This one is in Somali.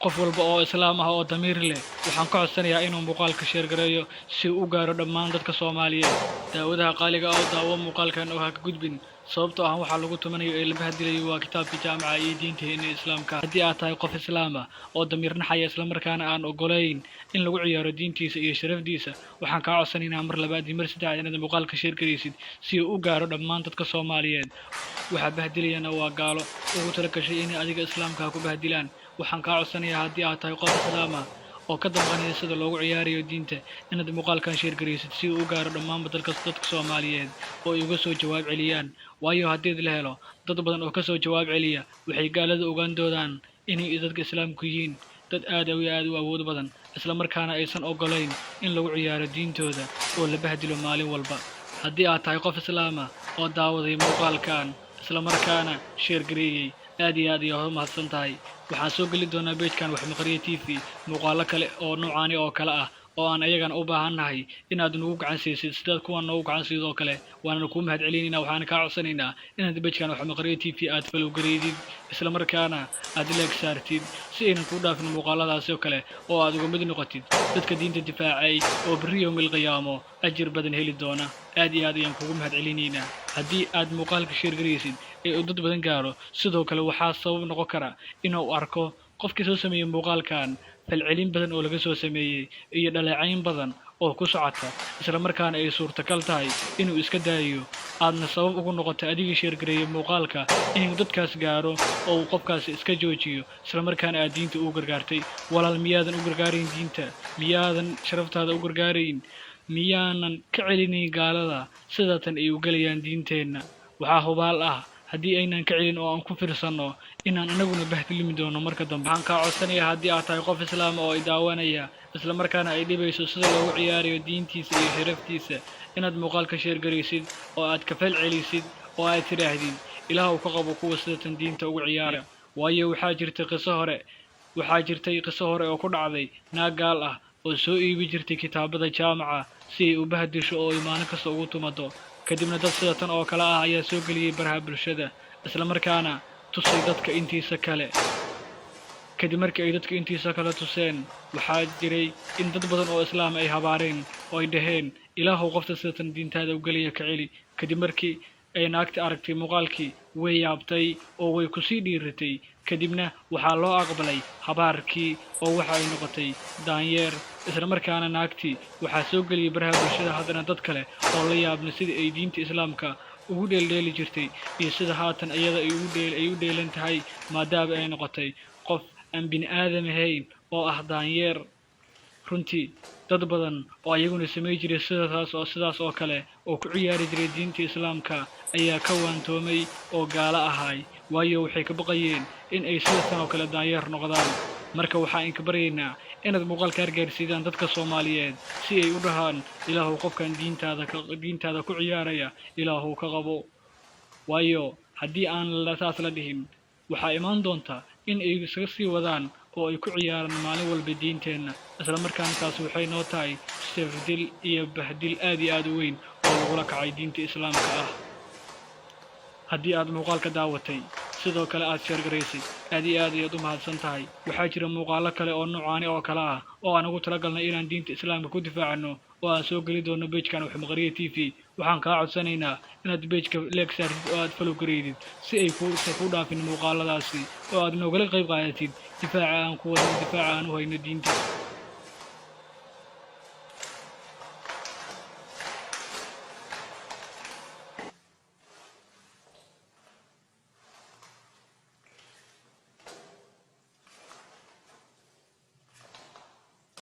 Qof walba oo islaam ah oo damiir leh waxaan ka codsanayaa inuu muuqaalka share gareeyo si uu u gaaro dhammaan dadka Soomaaliyeed. Daawadaha qaaliga ah oo daawo muuqaalkan oo ha ka gudbin, sababtoo ah waxaa lagu tumanayo ee la bahdilayo waa kitaabkii jaamaca iyo diinteena Islaamka. Haddii aad tahay qof islaam ah oo damiir naxaya, islamarkaana aan ogolayn in lagu ciyaaro diintiisa iyo sharafdiisa, waxaan kaa codsanaynaa mar labaad iyo mar saddexaad inaad muuqaalka share garaysid si uu u gaaro dhammaan dadka Soomaaliyeed. Waxaa bahdilayana waa gaalo ugu tala gashay inay adiga islaamka ku bahdilaan. Waxaan kaa codsanayaa, haddii aad tahay qof islaam ah oo ka damqanaya sida loogu ciyaarayo diinta, inaad muuqaalkan share garaysid si uu u gaaro dhammaanba dadka Soomaaliyeed oo ay uga soo jawaab celiyaan. Waayo, haddii la helo dad badan oo kasoo jawaab celiya, waxay gaalada ogaan doonaan inay dadka islaamku yihiin dad aad iyo aad u awood badan, islamarkaana aysan ogolayn in lagu ciyaaro diintooda oo la bahdilo maalin walba. Haddii aad tahay qof islaam ah oo daawaday muuqaalkan, islamarkaana share gareeyey, aad iyo aad ayaad u mahadsan tahay. Waxaan soo geli doonaa page-kan Waxmaqriye TV muuqaalo kale oo noocaani oo kale ah oo aan ayagana u baahannahay inaad nagu gacan siisid sidaad kuwan noogu gacan siido kale. Waanana kuu mahad celinaynaa. Waxaana kaa codsanaynaa inaad page-kan Waxmaqriye TV aad follow gareydid, islamarkaana aad like saartid, si aynan kuu dhaafin muuqaaladaasi oo kale oo aad uga mid noqotid dadka diinta difaacay oo berri yowmil qiyaamo ajir badan heli doona. Aad iyo aad ayaan kugu mahad celinaynaa haddii aad muuqaalka share garaysid ee uu dad badan gaaro. Sidoo kale waxaa sabab noqon kara inuu arko qofkii soo sameeyey muuqaalkan falcelin badan oo laga soo sameeyey iyo dhaleecayn badan oo ku socota, islamarkaana ay suurtagal tahay inuu iska daayo, aadna sabab ugu noqotay adigii share gareeyey muuqaalka inuu dadkaas gaaro oo uu qofkaasi iska joojiyo, islamarkaana aad diinta ugu gargaartay. Walaal, miyaadan u gargaarayn diinta? Miyaadan sharaftaada u gargaarayn? Miyaanan ka celinayn gaalada sidaatan ay u gelayaan diinteenna? Waxaa hubaal ah haddii aynan ka celin oo aan ku fiirsanno inaan anaguna bahdilmi doono marka dambe. Waxaan kaa codsanayaa, haddii aad tahay qof islaama oo i daawanaya, islamarkaana ay dhibayso sida loogu ciyaarayo diintiisa iyo sharaftiisa, inaad muuqaalka share garaysid oo aad ka fal celisid oo aad tidhaahdid: "Ilaah ka qabo kuwa sidatan diinta ugu ciyaara." Waayo, waxaa jirtay qiso hore oo ku dhacday naag gaal ah oo soo iibi jirtay kitaabada jaamaca si ay u bahdisho oo ay maalin kasta ugu tumato. Kadibna dad sida tan oo kale ah ayaa soo geliyey baraha bulshada, islamarkaana tusay dadka intiisa kale. Kadib markii ay dadka intiisa kale tuseen, waxaa jiray in dad badan oo islaam ay habaareen oo ay dhaheen: "Ilaahow, qofta sidatan diintaada u gelaya ka celi." Kadib markii ay naagta aragtay muuqaalkii, way yaabtay oo way kusii dhiiratay. Kadibna waxaa loo aqbalay habaarkii oo waxa ay noqotay daanyeer. Isla markaana naagtii waxaa soo geliyay baraha bulshada haddana dad kale oo la yaabna sidii ay diinta islaamka ugu dheeldheeli jirtay iyo sida haatan iyada ay u dheelan tahay, maadaama ay noqotay qof aan bini aadam ahayn oo ah daanyeer. Runtii dad badan oo ayaguna samay jiray sidaas oo kale oo ku ciyaari jiray diinta islaamka ayaa ka waantoomay oo gaalo ahaay, waayo waxay ka baqayeen in ay sidatan oo kale daanyeer noqdaan. Marka waxaa inka baryaynaa inaad muuqaalka gaarsiidaan dadka Soomaaliyeed si ay u dhahaan: "Ilaahow, qofkan diintaada ku ciyaaraya Ilaahow ka qabo." Waayo, haddii aan saas la dhihin, waxaa imaan doonta in ay isaga sii wadaan oo ay ku ciyaaraan maalin walba diinteenna. Isla markaana taasi waxay noo tahay safdil iyo bahdil aad iyo aad u weyn oo lagula kacay diinta islaamka ah. Haddii aad muuqaalka daawatay, sidoo kale aad share garaysay, aad iyo aad ayaad u mahadsan tahay. Waxaa jira muuqaalo kale oo noocaani oo kale ah oo aan ugu talagalnay inaan diinta islaamka ku difaacano oo aan soo geli doono page-kan Waxmaqriye TV. Waxaan kaa codsanaynaa inaad page-ka like saartid oo aad follow gareydid si ay ku dhaafin muuqaaladaasi oo aad noogala qayb qaadatid difaaca aan ku wadno, difaaca aan u hayno diinta.